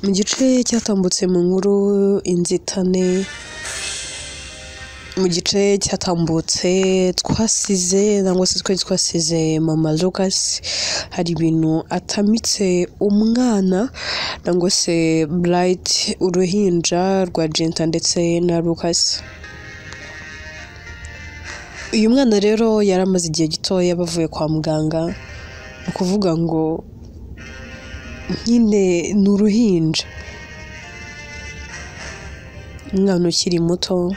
Mu gice cyatambutse mu nkuru inzitane, mu gice cyatambutse twasize cyangwa se twari twasize mama Lucas hari ibintu atamitse umwana cyangwa se Bright uruhinja rwa Jenta ndetse na Lucas. Uyu mwana rero yari amaze igihe gitoya bavuye kwa muganga, ni ukuvuga ngo nyine ni uruhinja, umwana ukiri muto.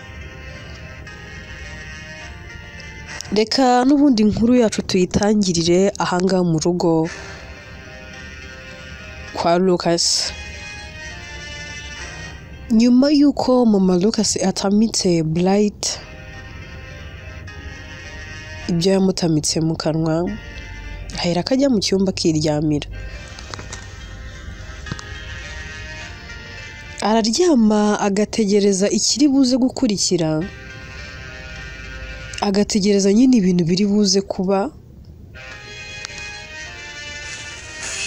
Reka n'ubundi inkuru yacu tuyitangirire ahangaha mu rugo kwa Lucas. Nyuma y'uko mama Lucas atamitse Bright ibyo yamutamitse mu kanwa, ahera akajya mu cyumba akiryamira. Araryama agategereza ikiri buze gukurikira, agategereza nyine ibintu biri buze kuba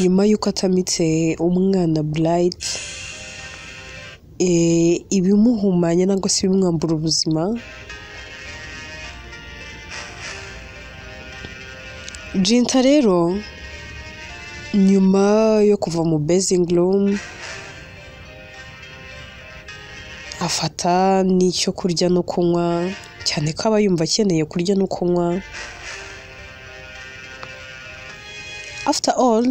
nyuma y'uko atamitse umwana Bright, ibimuhumanya nangwa se ibimwambura ubuzima. Jinta rero nyuma yo kuva mu bathing room afata n'icyo kurya no kunywa, cyane ko aba yumva akeneye kurya no kunywa. After all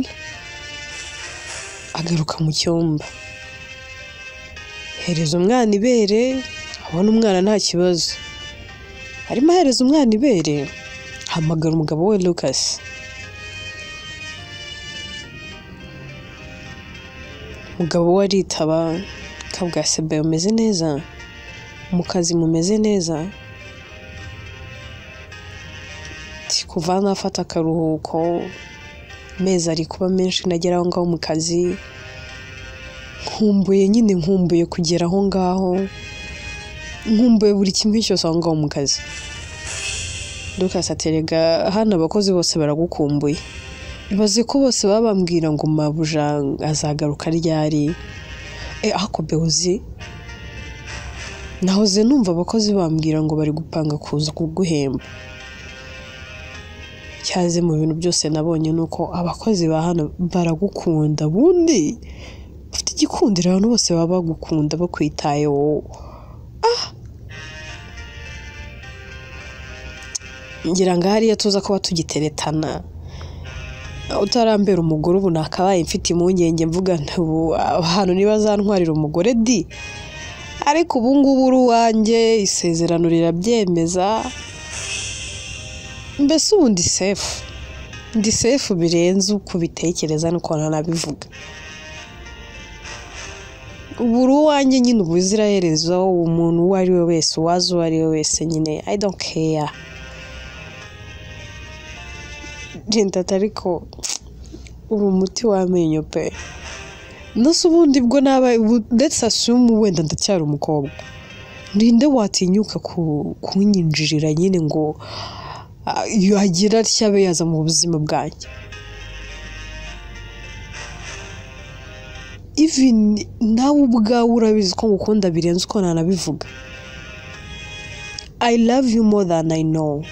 agaruka mu cyumba, hereza umwana ibere, abona umwana nta kibazo. Arimo ahereza umwana ibere, ahamagara umugabo we Lucas. Umugabo we aritaba, akabwira se umeze neza, mu kazi mumeze neza? Kuva nafata akaruhuko amezi ari kuba menshi nagera aho ngaho mu kazi, nkumbuye nyine, nkumbuye kugera aho ngaho, nkumbuye buri kimwe cyose aho ngaho mu kazi. Lucas aterega hano abakozi bose baragukumbuye, ibaze ko bose baba bambwira ngo mabuja azagaruka ryari. Ako bewuzi nahoze numva abakozi bambwira ngo bari gupanga kuza kuguhemba. Cyaze mu bintu byose nabonye nuko abakozi ba hano baragukunda, bundi ufite igikundiro, abantu bose baba bagukunda bakwitayeho. Ngira ngo hariya tuza kuba tugiteretana, utarambera umugore ubu nakabaye mfite impungenge mvuga nti ubu abantu ntibazantwarira umugore di, ariko ubu ngubu uri uwanjye, isezerano rirabyemeza, mbese ubu ndi sefu, ndi sefu birenze uko ubitekereza nuko nanabivuga. Ubu uri uwanjye nyine, ubuziraherezo, umuntu uwo ari we wese, uwaza uwo ari we wese nyine, I don't care. Jenta ariko uri umuti w'amenyo pe. Nose ubundi bwo naba let's assume wenda ndacyari umukobwa, ninde watinyuka kunyinjirira nyine ngo yagira atya abe yaza mu buzima bwanjye? Even nawe ubwawe urabizi ko ngukunda birenze uko nanabivuga. I love you more than I know.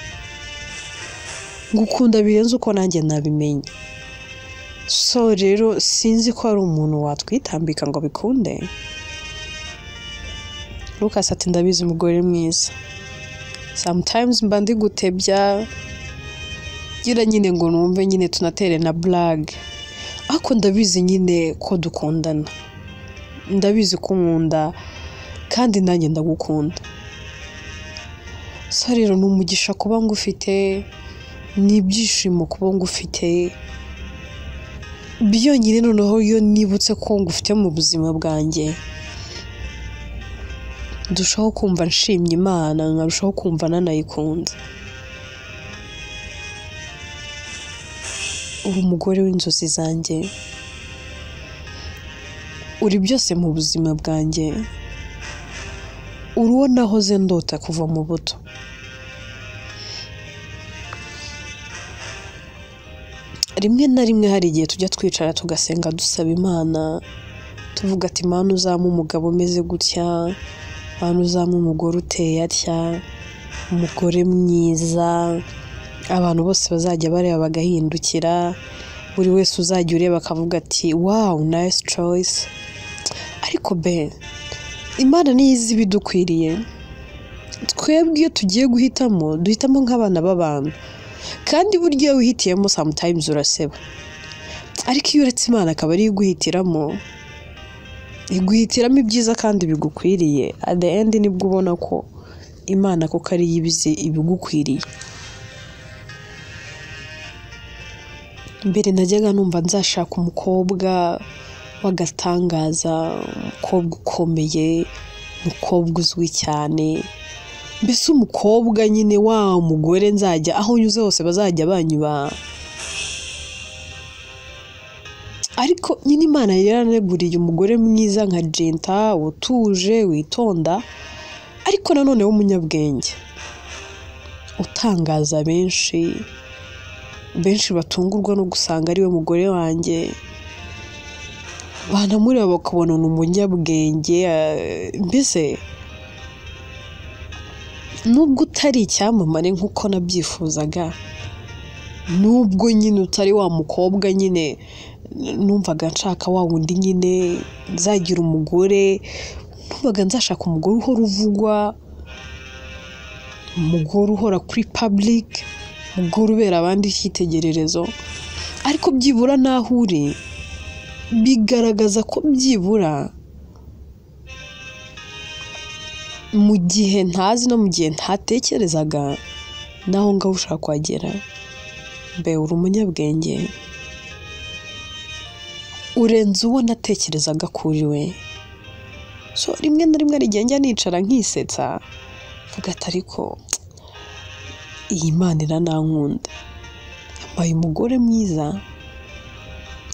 Ngukunda birenze uko nanjye nabimenya. So rero sinzi ko ari umuntu watwitambika ngo bikunde. Lucas ati ndabizi umugore mwiza, sometimes mba ndi gutebya gira nyine ngo numve nyine tunatere na blague, ariko ndabizi nyine ko dukundana, ndabizi ko nkunda kandi nanjye ndagukunda. So rero ni umugisha kuba ngufite, ni ibyishimo kuba ngufite byonyine. Noneho iyo nibutse ko ngufite mu buzima bwanjye, ndushaho kumva nshimye Imana, nkarushaho kumva nanayikunze. Uri umugore w'inzozi zanjye, uri byose mu buzima bwanjye, uri uwo nahoze ndota kuva mu buto. Rimwe na rimwe hari igihe tujya twicara tugasenga dusaba Imana Tuvuga ati Mana uzampa umugabo umeze gutya, Mana uzampa umugore uteye atya, umugore mwiza, abantu bose bazajya bareba bagahindukira, buri wese uzajya ureba akavuga ati wow nice choice. Ariko be Imana niyo izi ibidukwiriye. Twebwe iyo tugiye guhitamo duhitamo nk'abana b'abantu, kandi burya iyo wihitiyemo sometimes uraseba, ariko iyo uretse Imana akaba ariyo iguhitiramo, iguhitiramo ibyiza kandi bigukwiriye. At the end nibwo ubona ko Imana koko ariyo ibizi ibigukwiriye. Mbere najyaga numva nzashaka umukobwa w'agatangaza, umukobwa ukomeye, umukobwa uzwi cyane, mbese umukobwa nyine wa mugore nzajya aho nyuze hose bazajya banyubaha. Ariko nyine Imana yaraneguriye umugore mwiza nka Jenta, utuje, witonda, ariko nanone w'umunyabwenge, utangaza benshi, benshi batungurwa no gusanga ariwe mugore wanjye, banamureba bakabona ni umunyabwenge. Mbese nubwo utari icyamamare nk'uko nabyifuzaga, nubwo nyine utari wa mukobwa nyine numvaga nshaka wa wundi nyine nzagira umugore, numvaga nzashaka umugore uhora uvugwa, umugore uhora kuri public, umugore ubera abandi icyitegererezo. Ariko byibura naho uri bigaragaza ko byibura mu gihe ntazi no mu gihe ntatekerezaga naho ngaho ushaka kuhagera. Mbe uri umunyabwenge, urenze uwo natekerezaga kuri we. So rimwe na rimwe hari igihe njya nicara nkisetsa mvuga ati ariko iyi Imana iranankunda, yampaye umugore mwiza.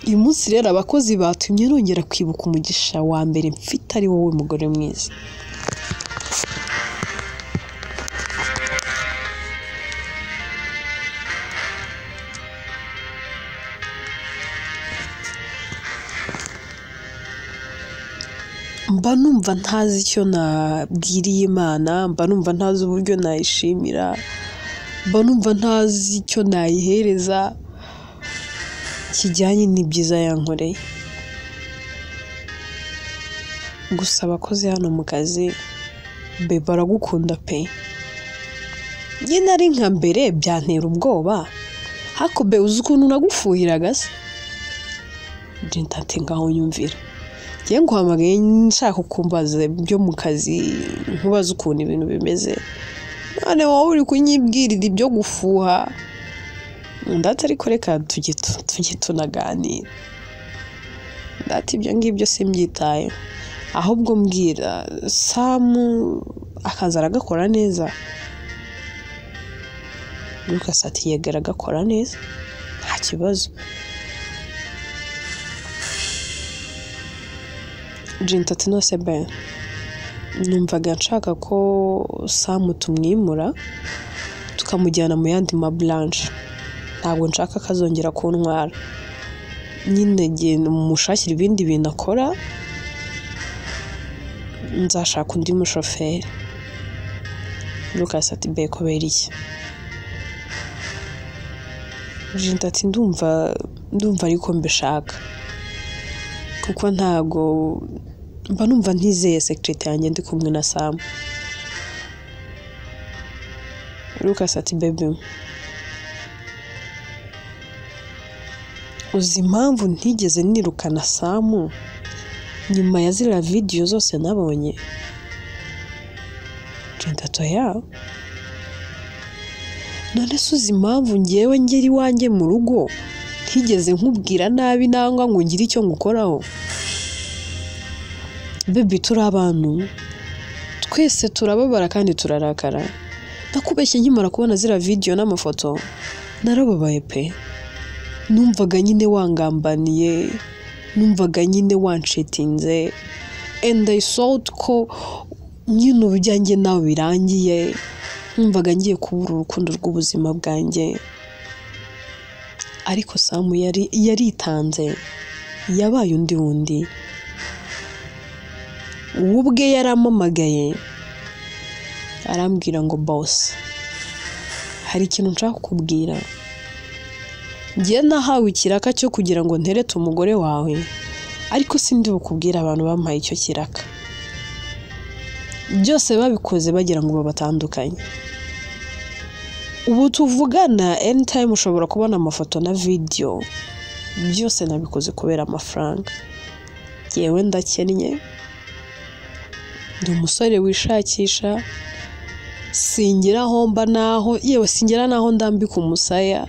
Uyu munsi rero abakozi batumye nongera kwibuka umugisha wa mbere mfite ari wowe mugore mwiza. Mba numva ntazi icyo nabwiriye Imana, mba numva ntazi uburyo nayishimira, mba numva ntazi icyo nayihereza kijyanye n'ibyiza yankoreye. Gusa abakozi hano mu kazi be baragukunda pe. Njye nari nka mbere byantera ubwoba, ariko be uzi ukuntu nagufuhiraga se? Jenta ati ngaho nyumvira. Njye nguhamagaye nshaka kumbaza ibyo mu kazi, nkubaza ukuntu ibintu bimeze, none wowe uri kunyibwirira ibyo gufuha. Ndati ariko reka tujye tunaganira. Ndati ibyo ngibyo simbyitaye, ahubwo mbwira Samu akaza aragakora neza. Lucas ati yego aragakora neza nta kibazo. Jenta ati nose be numvaga nshaka ko Samu tumwimura tukamujyana mu yandi ma branch, ntabwo nshaka ko azongera kuntwara, nyine genda mushakira ibindi bintu akora, nzashaka undi mushoferi. Lucas ati be kubera iki? Jenta ati ndumva ariko mbishaka, kuko ntago mba numva ntizeye security yanjye ndi kumwe na Sam. Lucas ati baby uzi impamvu ntigeze nirukana Samu nyuma ya ziriya video zose nabonye? Jenta ati oya. None se uzi impamvu ngewe ngera iwanjye mu rugo ntigeze nkubwira nabi nangwa ngo ngire icyo ngukoraho? Baby turi abantu twese turababara kandi turarakara. Nakubeshye nkimara kubona ziriya video n'amafoto narababaye pe. Numvaga nyine wangambaniye, numvaga nyine wanshitinze, and I thought ko nyine ubujyanjye nawe birangiye, numvaga ngiye kubura urukundo rw'ubuzima bwanjye. Ariko Samu yaritanze, yabaye undi wundi. Ubwe yarampamagaye arambwira ngo boss, hari ikintu nshaka kukubwira. Njye nahawe ikiraka cyo kugira ngo nterete umugore wawe, ariko sindi bukubwire abantu bampaye icyo kiraka. Byose babikoze bagira ngo babatandukanye. Ubu tuvugana anytime ushobora kubona amafoto na video, byose nabikoze kubera amafaranga. Njyewe ndakennye, ndi umusore wishakisha, singira aho mba naho, yewe singira naho ndambika umusaya.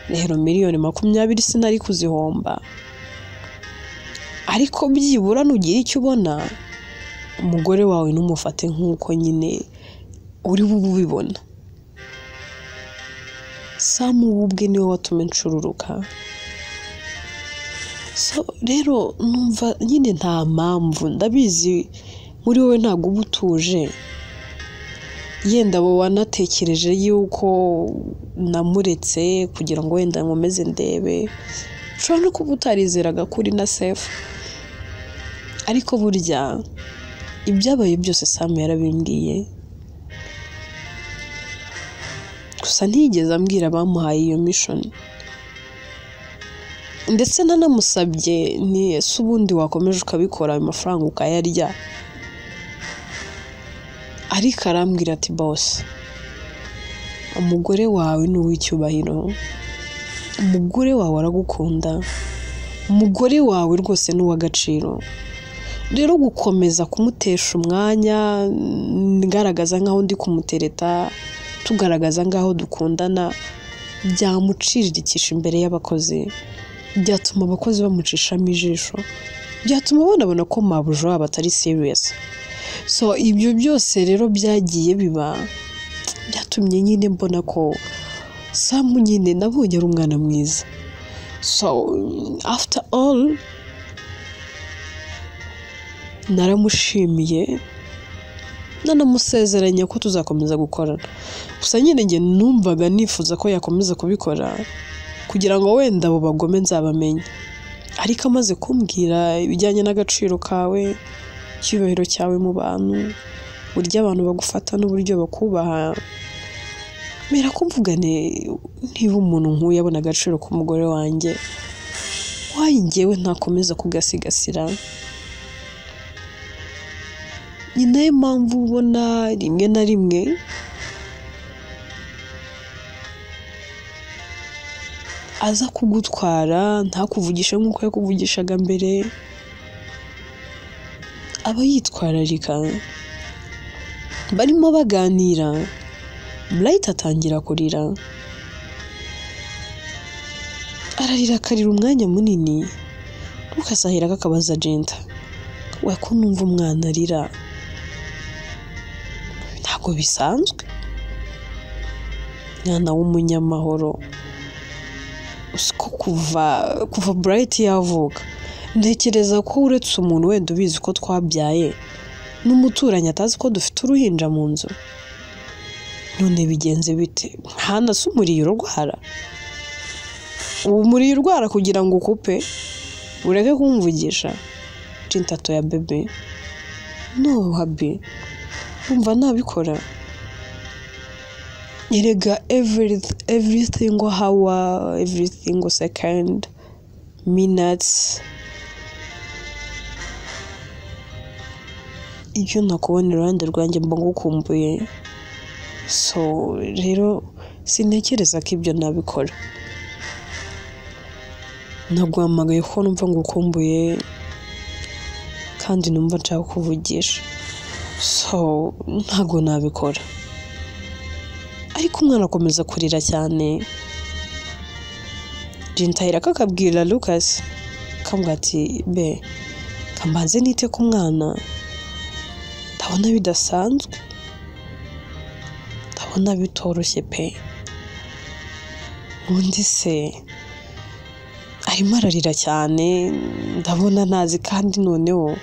Rero 20,000,000 sinari kuzihomba, ariko byibura nugira icyo ubona umugore wawe numufate nk'uko nyine uri bube ubibona. Sam ubwe niwe watumye ncururuka. So rero numva nyine nta mpamvu, ndabizi muri wowe ntabwo uba utuje, yenda wowe wanatekereje yuko namuretse kugira ngo wenda nkomeze ndebe, ushobora no kuba utarizeraga ko uri na safe, ariko burya ibyabaye byose Sam yarabimbwiye, gusa ntiyigeze ambwira abamuhaye iyo mission, ndetse nanamusabye ni ese ubundi wakomeje ukabikora ayo mafaranga ukayarya, ariko arambwira ati boss, umugore wawe ni uw'icyubahiro, umugore wawe aragukunda, umugore wawe rwose ni uw'agaciro. Rero gukomeza kumutesha umwanya ngaragaza nkaho ndi kumutereta, tugaragaza nkaho dukundana, byamuciririkisha imbere y'abakozi, byatuma abakozi bamucishamo ijisho, byatuma banabona ko mabuja wabo atari serious. So ibyo byose rero byagiye biba, byatumye nyine mbona ko Sam nyine nabonye ari umwana mwiza. So after all naramushimiye, nanamusezeranya ko tuzakomeza gukorana. Gusa nyine njye numvaga nifuza ko yakomeza kubikora kugira ngo wenda abo bagome nzabamenye, ariko amaze kumbwira ibijyanye n'agaciro kawe, icyubahiro cyawe mu bantu, uburyo abantu bagufata n'uburyo bakubaha, mera ko mvugane niba umuntu nk'uyu abona agaciro k'umugore wanjye, wayi njyewe ntakomeza kugasigasira. Ni nayo mpamvu ubona rimwe na rimwe aza kugutwara ntakuvugishe nk'uko yakuvugishaga mbere, aba yitwararika. Barimo baganira, Bright atangira kurira, ararira akarira umwanya munini. Lucas ahera akabaza Jenta, we ko numva umwana arira ntabwo bisanzwe, mwana w'umunyamahoro, ko kuva Bright yavuka ntekereza ko uretse umuntu wenda ubizi ko twabyaye n'umuturanyi atazi ko dufite uruhinja mu nzu, none bigenze bite? Hana se umuriye urwara, umuriye urwara kugira ngo ukupe ureke kumvugisha. Jenta ya bebe, no habi, umva nabikora. Erega everything hour, everything second, minutes, ibyo nakubona iruhande rwanjye mba ngukumbuye. So rero sintekereza ko ibyo nabikora. Naguhamagaye ko numva ngukumbuye kandi numva nshaka kuvugisha, so ntabwo nabikora. Ariko umwana akomeza kurira cyane. Jenta akabwira Lucas, akamubwira ati be kambanze nite ku mwana, ndabona bidasanzwe, ndabona bitoroshye pe. Ubundi se arimo ararira cyane, ndabona ntazi, kandi noneho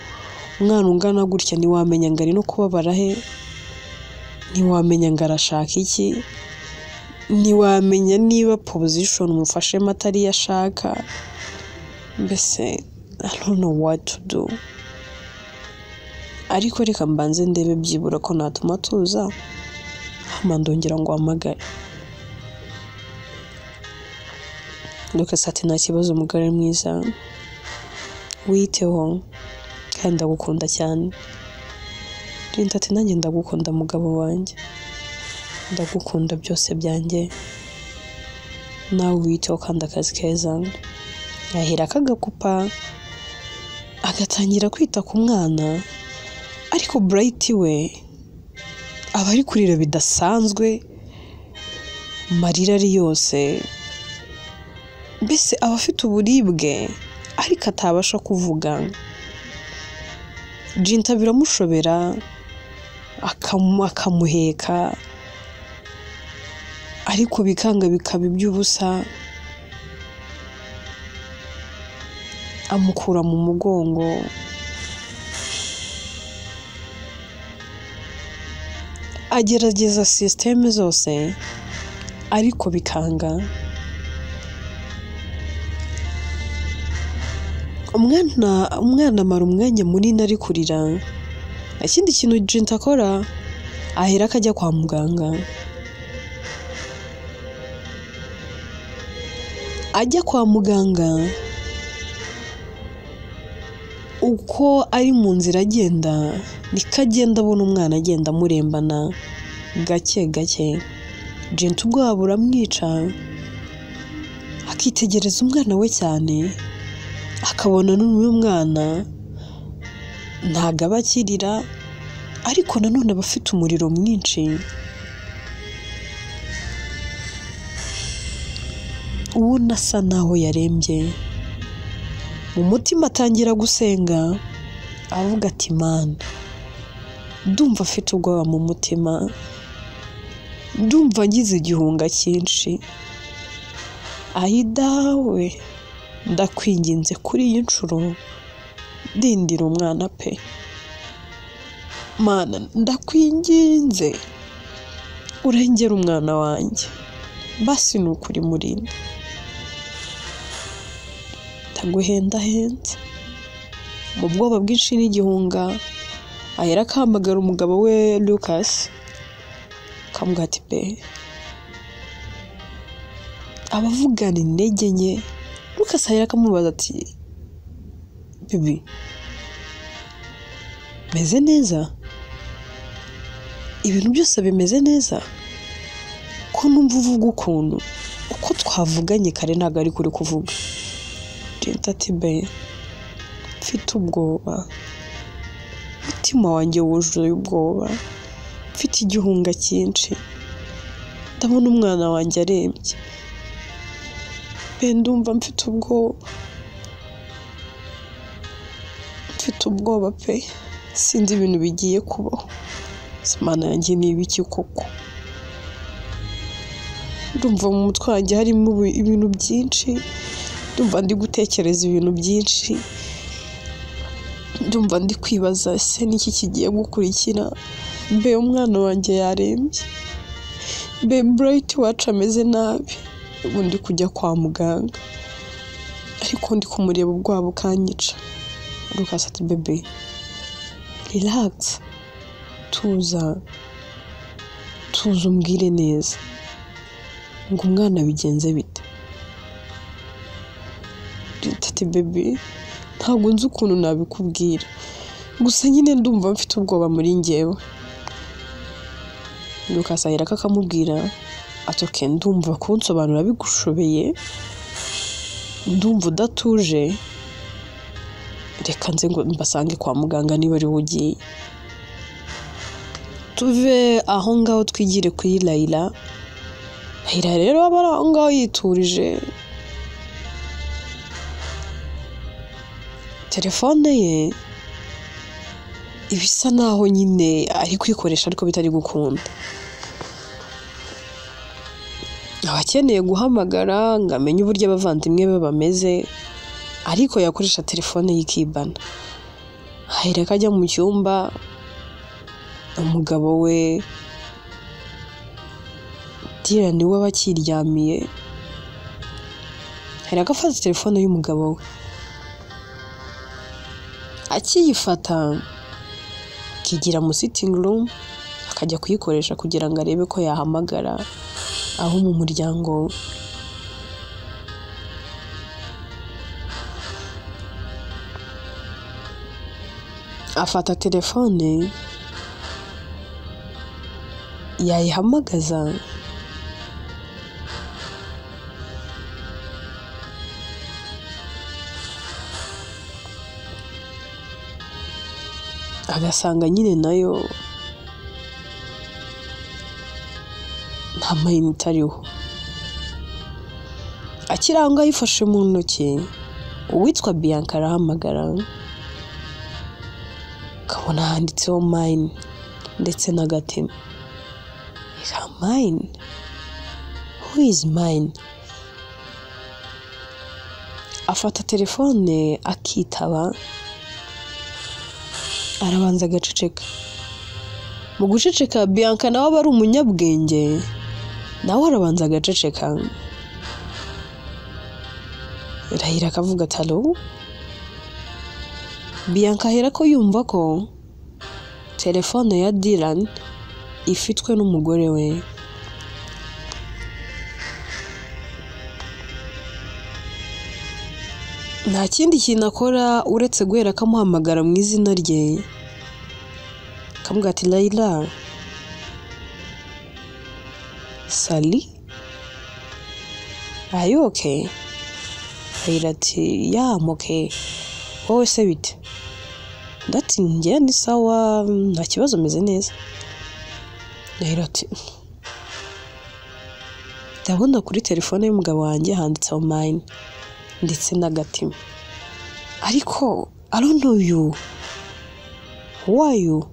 umwana ungana gutya ntiwamenya ngo ari no kubabara he, ntiwamenya ngo arashaka iki, ntiwamenya niba position umufashemo atari iyo ashaka, mbese I don't know what to do. Ariko reka mbanze ndebe byibura ko natuma tuza, hama ndongera ngo uhamagare. Lucas ati nta kibazo mugore mwiza, wiyiteho kandi ndagukunda cyane. Jinta ati nanjye ndagukunda mugabo wanjye, ndagukunda byose byanjye, nawe wiyiteho kandi akazi keza. Ahera akagakupa agatangira kwita ku mwana, ariko Bright we aba ari kurira bidasanzwe, amarira ari yose, mbese aba afite uburibwe ariko atabasha kuvuga. Jinta biramushobera, akamuheka, ariko bikanga bikaba iby'ubusa, amukura mu mugongo. Agerageza sisiteme zose ariko bikanga. Umwana amara umwanya munini ari kurira. Ikindi kintu Jinta akora, ahera akajya kwa muganga. Ajya kwa muganga, uko ari mu nzira agenda niko agenda abona umwana agenda amurembana gake gake. Jinta ubwoba buramwica, akitegereza umwana we cyane, akabona n'uyu mwana ntago aba akirira, ariko nanone aba afite umuriro mwinshi. Ubona asa naho yarembye. Mu mutima atangira gusenga avuga ati Mana, ndumva afite ubwoba mu mutima, ndumva ngize igihunga cyinshi, ayi dawe ndakwinginze kuri iyi nshuro ndindira umwana pe, Mana ndakwinginze urengere umwana wanjye, basi ni ukuri murinde, ndaguhendahenze. Mu bwoba bwinshi n'igihunga ahera akahamagara umugabo we Lucas, akamubwira ati be, abavugana intege nke. Lucas ahera akamubaza ati bibi, meze neza? Ibintu byose bimeze neza? Ko numva uvuga ukuntu uko twavuganye kare ntabwo ari kuri kuvuga. Jinta ati be, mfite ubwoba, umutima wanjye wuzuye ubwoba, mfite igihunga cyinshi, ndabona umwana wanjye arembye be, ndumva mfite ubwoba, mfite ubwoba pe, sinzi ibintu bigiye kubaho, Imana yanjye ni ibiki koko? Ndumva mu mutwe wanjye harimo ibintu byinshi, ndumva ndi gutekereza ibintu byinshi, ndumva ndi kwibaza ese niki kigiye gukurikira, mbe umwana wanjye yarembye, mbe Bright wacu ameze nabi, ubu ndi kujya kwa muganga, ariko ndi kumureba ubwoba bukanyica. Lucas ati bebe, relax, tuza, tuza umbwire neza ngo umwana bigenze bite. Ati bebe, ntabwo nzi ukuntu nabikubwira, gusa nyine ndumva mfite ubwoba muri njyewe. Lucas ahera akamubwira ati okay, ndumva kunsobanura bigushobeye, ndumva udatuje, reka nze ngo mbasange kwa muganga niba ari ugiye. Tuve aho ngaho twigire kuri Layla. Layla rero aba ari aho ngaho yiturije, telefone ye ibisa naho nyine ari kwikoresha ariko bitari gukunda. Aba akeneye guhamagara ngo amenye uburyo abavandimwe be bameze, ariko yakoresha telefone yikibana. Ahereka ajya mu cyumba, umugabo we Dylan we aba akiryamiye, ahereka afata telefone y'umugabo we. Akiyifata Akigira mu sitting room akajya kuyikoresha kugira ngo arebe ko yahamagara aho mu muryango we. Afata telefone yayihamagaza agasanga nyine nayo nta mayinite ariho. Akiri aho ngaho ayifashe mu ntoki, uwitwa Bianca arahamagara, akabona handitseho mine ndetse n'agatima. Reka mine? Who is mine? Afata telefone akitaba, arabanza agaceceka. Mu guceceka Bianca nawe aba ari umunyabwenge, nawe arabanza agaceceka. Rahira akavuga ati alo. Bianca ahera ko yumva ko telefone ya Dylan ifitwe n'umugore we. Nta kindi kintu akora uretse guhera akamuhamagara mu izina rye, akamubwira ati Layla, Sally, are you okay? Layla ati yeah, I'm okay. Wowe se bite? Undi ati njye ni sawa, nta kibazo, meze neza. Layla ati ndabona kuri telefone y'umugabo wanjye handitseho mine ndetse n'agatima, ariko I don't know you, who are you?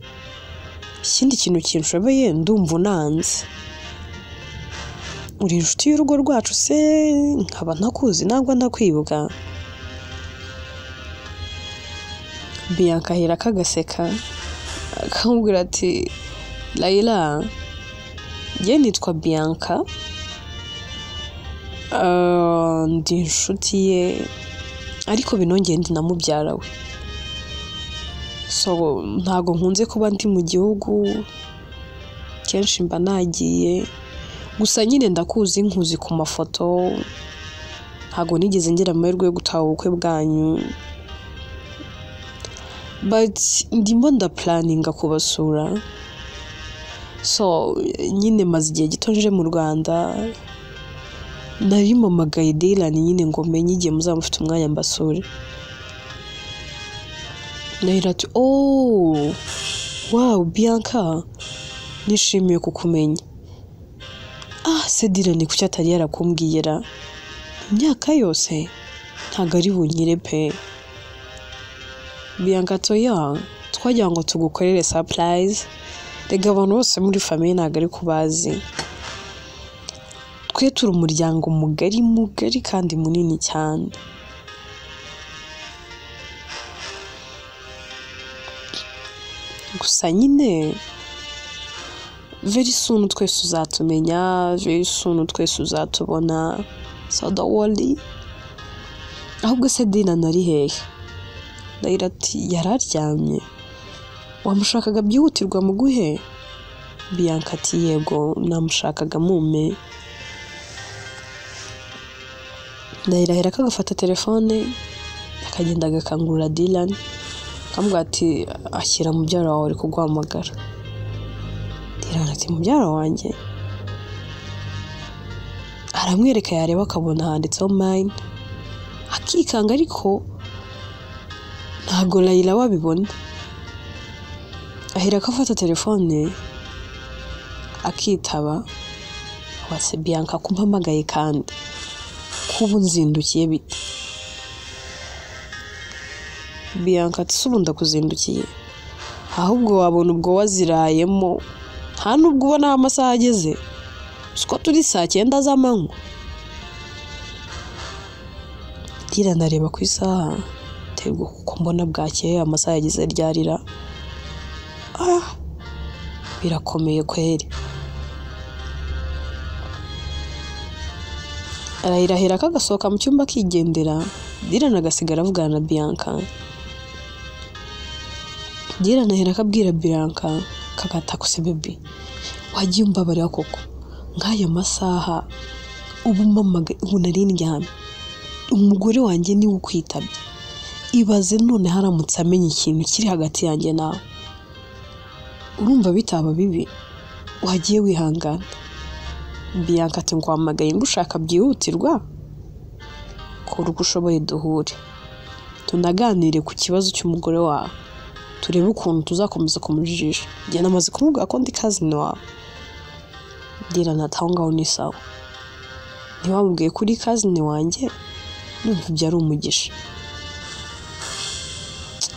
Ikindi kintu kinshobeye ndumva unanze, uri inshuti y'urugo rwacu se nkaba ntakuzi nangwa ntakwibuka? Bianca ahera akagaseka akamubwira ati Layla, njye nitwa Bianca, ndi inshuti ye, ariko binongeye ndi na mubyara we. So ntago nkunze kuba ndi mu gihugu, kenshi mba nagiye, gusa nyine ndakuzi, nkuzi ku mafoto, ntago nigeze ngira amahirwe yo gutaha ubukwe bwanyu, but ndimo ndapulaninga kubasura. So nyine maze igihe gito nje mu Rwanda, nari mpamagaye Dylan nyine ngo menye igihe muzaba mufite umwanya mbasure. Layla ati oh wow Bianca, nishimiye kukumenya. Ah se Dylan kuki atari yarakumbwiye ra? Imyaka yose ntago ari bunyire pe. Bianca ati oya, twagira ngo tugukorere surprise, rega abantu bose muri famille ntago ari kubazi. Twe turi umuryango mugari mugari kandi munini cyane. Gusa nyine very soon twese uzatumenya, very soon twese uzatubona, so don't worry. Ahubwo se Dylan ari hehe? Layla ati yararyamye. Wamushakaga byihutirwa muguhe? Bianca ati yego, namushakaga mume. Layla ahera akagafata telefone akagenda agakangurira Dylan, akamubwira ati ashyira mubyara wawe ari kuguhamagara. Dylan ati mubyara wanjye? Aramwereka yareba akabona handitseho mine, akikanga, ariko ntago Layla wabibona. Ahera akafata telefone akitaba, wase Bianca kumpamagaye kandi kubu nzindukiye bite? Bianca ati se ubu ndakuzindukiye, ahubwo wabona ubwo wazirayemo, nta nubwo ubona aho amasaha ageze, siko turi saa 9 z'amanywa. Dylan areba ku isaha, terwa kuko mbona bwakeye amasaha yageze ryarira. Ah, birakomeye kweri. Arahirahira akagasohoka mu cyumba akigendera, Dylan agasigara avugana na Bianca. Dylan ahera akabwira Bianca kagatakuse baby wagiye umbabarira koko nk'aya masaha ubu mpamagaye ubu nari ndyamye umugore wanjye niwe ukwitabye ibaze none haramutse amenya ikintu kiri hagati yanjye nawe urumva bitaba bibi wagiye wihangana. Bianca ati nguhamagaye ngushaka byihutirwa kora uko ushoboye duhure tunaganire ku kibazo cy'umugore wawe turebe ukuntu tuzakomeza kumujijisha njye namaze kumubwira ko ndi cousin wawe. Dylan ati aho ngaho ni sawa ntiwamubwiye ko uri cousin wanjye numva ibyo ari umugisha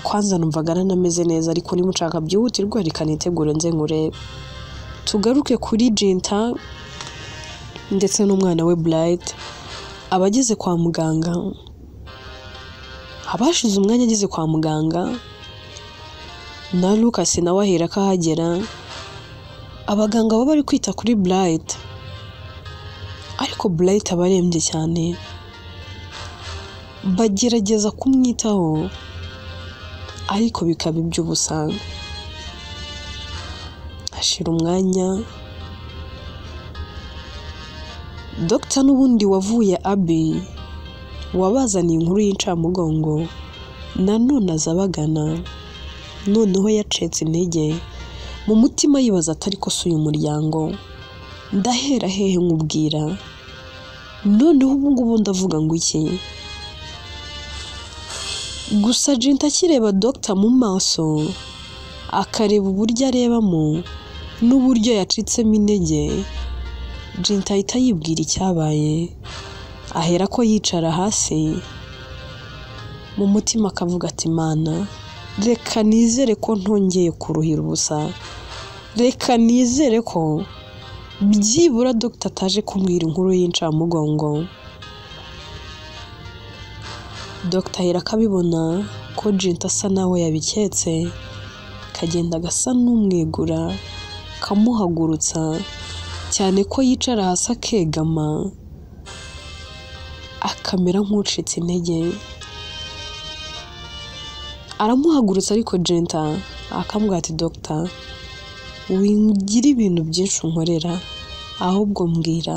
kwanza numvaga narameze neza ariko niba ushaka byihutirwa reka nitegure nze nkurebe. Tugaruke kuri Jinta ndetse n'umwana we Bright abageze kwa muganga abashize umwanya ageze kwa muganga na Lucas nawe ahera akahagera abaganga baba bari kwita kuri Bright ariko Bright aba arembye cyane bagerageza kumwitaho ariko bikaba iby'ubusa. Hashira umwanya Dr n'ubundi wavuye Abi wabazaniye inkuru y'incamugongo nanone aza abagana noneho yacitse intege mu mutima yibaza atari ko si uyu muryango ndahera hehe nkubwira noneho ubu ngubu ndavuga ngo iki. Gusa Jinta akireba Dr mu maso akareba uburyo arebamo n'uburyo yacitsemo intege Jinta ahita yibwira icyabaye ahera ko yicara hasi mu mutima akavuga ati Mana reka nizere ko ntongeye kuruhira ubusa reka nizere ko byibura Dr ataje kumbwira inkuru y'incamugongo. Dr ahera akabibona ko Jinta asa nawe yabiketse kagenda gasa n'umwegura kamuhagurutsa cyane ko yicara hasi akegama akamera nk'ucitse intege aramuhagurutsa ariko Jinta akamubwira ati Dr wingira ibintu byinshi unkorera ahubwo mbwira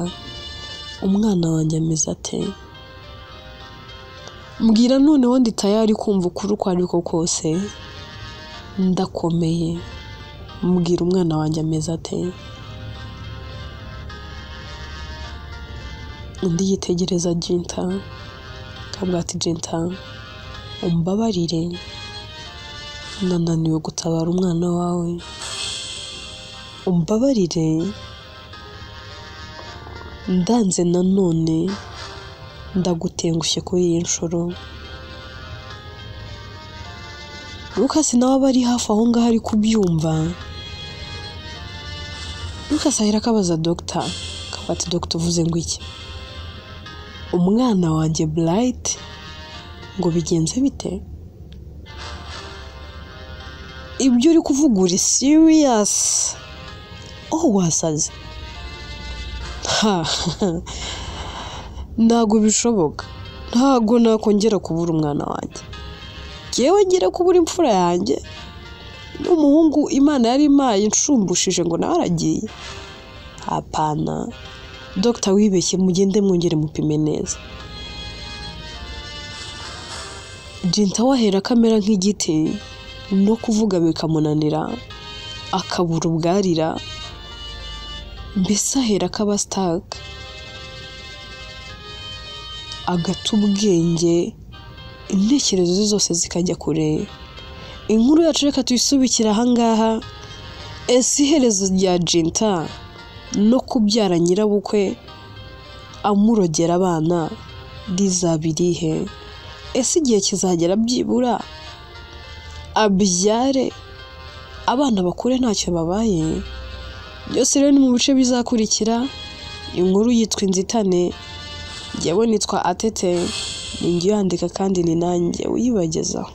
umwana wanjye ameze ate mbwira noneho ndi tayari kumva ukuri uko ariko kose ndakomeye mbwira umwana wanjye ameze ate. Undi yitegereza Jinta akavuga ati Jinta umbabarire nananiwe gutabara umwana wawe umbabarire ndanze nanone ndagutengushye kuri iyi nshuro. Lucas nawe aba ari hafi aho ngaho ari kubyumva. Lucas ahera akabaza Dr akavuga ati Dr uvuze ngo iki umwana wanjye Bright ngo bigenze bite ibyo uri kuvuga uri serious oh wasaze ha ntago bishoboka ntago nakongera kubura umwana wanjye yewe ngira kubura imfura yanjye n'umuhungu Imana yari impaye insumbushije ngo nawe aragiye hapana. Dr wibeshye mugende mwongere mupime neza. Jinta wahera kamera nk'igiti no kuvuga bikamunanira akabura ubwarira mbese ahera akaba stuck agata ubwenge intekerezo ze zose zikajya kure. Inkuru yacu reka tuyisubikire ahangaha. Ese iherezo rya Jinta no kubyara nyirabukwe amurogera abana rizaba irihe? Ese igihe kizagera byibura abyare abana bakure ntacyo babaye? Byose rero ni mu bice bizakurikira. Inkuru yitwa Inzitane, njyewe nitwa Atete, ni njye uyandika kandi ni nanjye uyibagezaho.